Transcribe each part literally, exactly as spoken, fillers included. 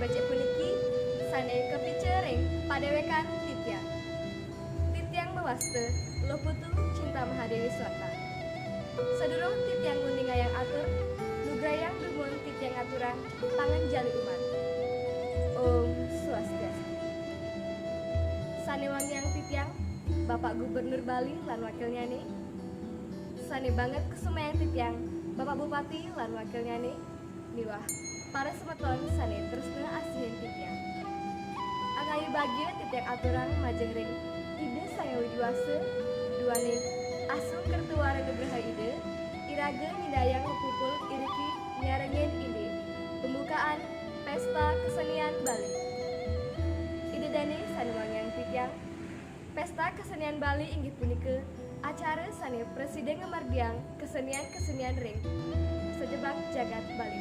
Becik puniki sané kapica ring padéwékan titiang. Titiang mawasta Luh Putu Cinta Mahadewi Swata. Sadurung titiang nguningayang atur, lugrayang dumun titiang aturang panganjali umat. Om Swastiastu. Sané wangiang titiang, Bapak Gubernur Bali lan wakilnyané. Sané banget kusumayang titiang, Bapak Bupati lan wakilnyané, miwah para semeton sané tresna asihin titiang. Angayu bagia titiang aturang majeng ring Ida Sang Hyang Widhi Wasa, duaning asung kerta wara nugraha Ida, iraga nyidayang mapupul iriki nyarengin indik pembukaan Pesta Kesenian Bali. Ida dané sané wangiang titiang, Pesta Kesenian Bali inggih punika acara sané prasida ngamargiang kesenian-kesenian ring sajebag jagat Bali.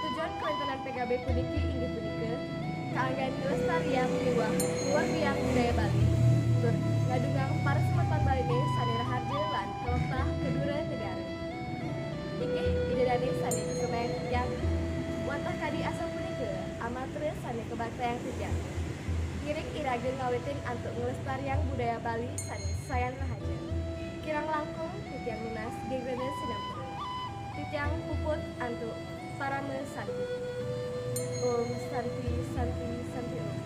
Tetujon kawéntenan P K B puniki inggih punika kaanggén nglestariang miwah ngluargiang budaya Bali, tur ngadungang para semeton Baliné sané raharja lan kawéntenan ka dura negara. Inggih, Ida dané sané kusumayang titiang, wantah kadi asapunika amatra sané kabaktayang titiang. Ngiring iraga ngawitin antuk nglestariang budaya Bali sané sayan raharja. Kirang langkung titiang nunas geng rena sinampura. Titiang puput antuk parama santi. Om Santi, Santi, Santi Om.